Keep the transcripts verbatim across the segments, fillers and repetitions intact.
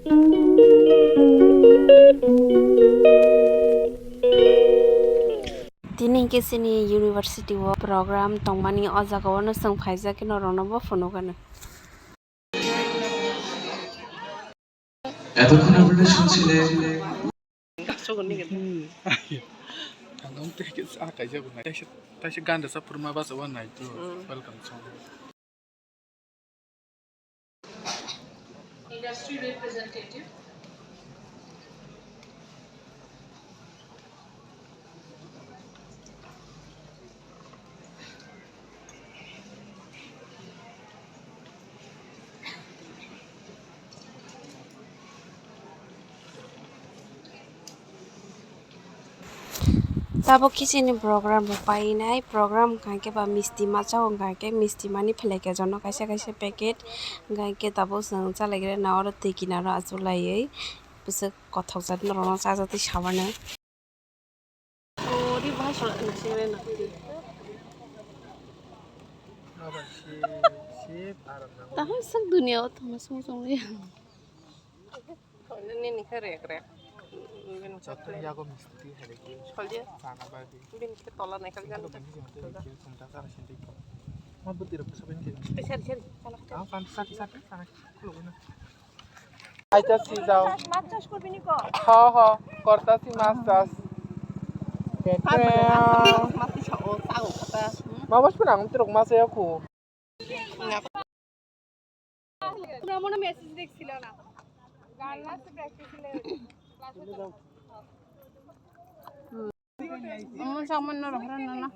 Tini hwnkhe chini university o program tongmani, o jaga o no chwng phaijak khe norok no bo phunukgano. এতক্ষণ আপনারা শুনছিলেন। Taisa ganda sa phurma basa o nai to. Welcome song. Industry representative. Tabuk khe chini program rok painai, program hwnkha khe ba misti masa o hwnkha khe misti mani phlai khe jono kaisa kaisa packet, hwnkha khe tabuk chwng chalaigrana oro twi kinaro achuk laiwi bwswk kothok jat norokno chajak twi sawano. Tahai sak dunia o tongma song song ya. Nini khe rek rek. Bini khe Chotwng plate. Yago misti hai rek. Soldier. Chana bagwi. Bini khe tola nai kali Singkhe gana. Bini khe singkhe singkhe singkhe singkhe singkhe. Ma bwtwi rok bwsa bini khe. Sari, sari, sari. Ang kan sari, sari, sari, khulugwi na. Aita si jao. Mas chas korbi ni ko? Ha, ha, korta si mas chas. Mama sipun ang tirok mas ya ku. Mama message dekchilo na. Ganna se practice le. Omo chakma norok horo nono.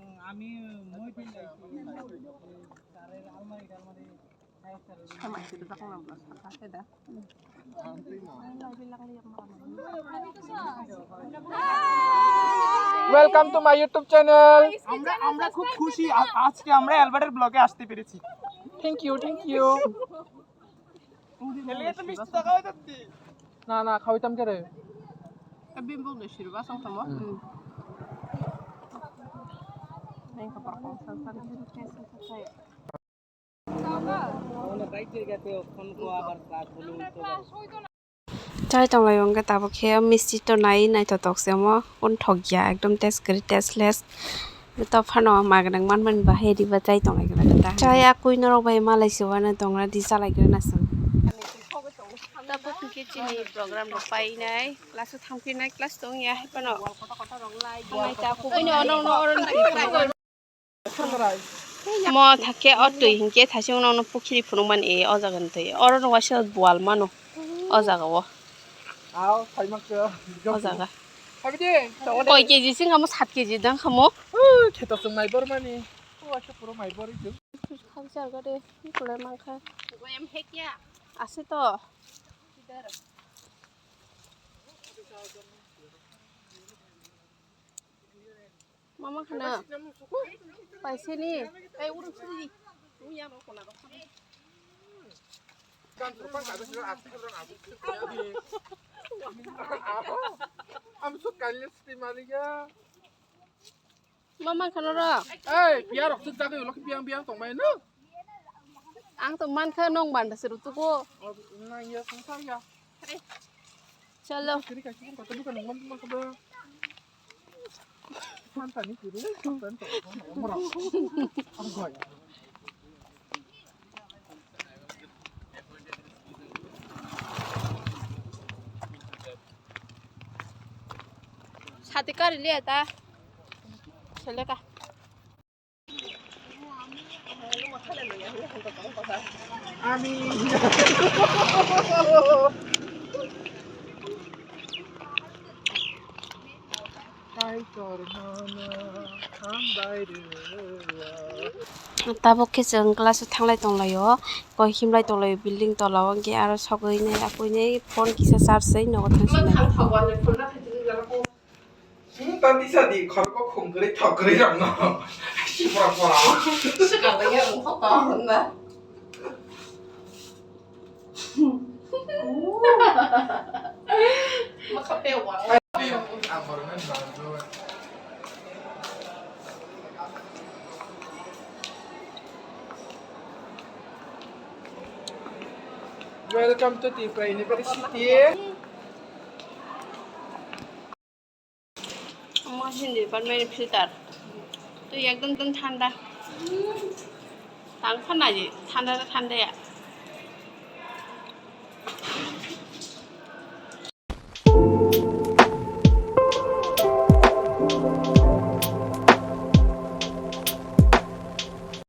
Welcome to my YouTube channel. আমরা আমরা খুব খুশি আ- আজকে আমরা অ্যালবার্টের ব্লগে আসতে পেরেছি। Thank you, thank you. না না খাওয়াইতাম কে রে? Bimbo ni sirba song tamo. Chai tonglai wngkhe tabuk khe misti to nai naithotok se omo, unthok ya ekdom taste kwrwi, tasteless. To phano magnang manmani bahai riba chai tonglai kwlai ta. Chai a kwi norok bai malai se uanw tongra di chalai kwrwi na chwng. Tabuk hwnkhe chini program rok painai, class o thangphinai, class tong ya hai phano. Nai ta kugui no ono ono oro nai. Mo thakhe o twi hinkhe thaising nono pukhiri phunukmani e o jaga ni twi. Oro no waisa bual mano o jaga o. Ao, phaimak khe. O jaga. Habidi. Koi K G sing kamo, sat K G dang kamo. Ui, kheto chwng mai bor mani. Waisa puro mai bor itu. Khang jaga de, ni kulai mangkha. Goyam hekya. Ase to. Mama khana. Paiseni. Ei, uruk sini. Uya no kona rok. Am suk kalle sti mariya. Mama khana ro. Ei, biya rok suk jagai ulo biang biang tong mai no. Ang to mankha nong banda se rutugo. Nang ya sung sa ya. Chalo. Kiri ka kiri ka tu kan mam ma ka ba. Man ta ni kiri. Mura. Ang goi. Sati kari liya ta. Chale ka. Ami. Tabuk khe chwng class o thanglai tonglaio, koi himlai tonglaio building tola o, hwnkhe aro sogwi nai apui nai phone kisa charge sai nogo thang sinai. Hmm, tati sadi khorok khum kwrwi thok kwrwi rokno. Sipra pora. Swkang ya khota honna. Ang borokno nangjago. Well, Welcome to Tripura University. Omo chini department ni filter. Twi ekdom, ekdom thanda. Tang pha naidi, thanda na thanda ya.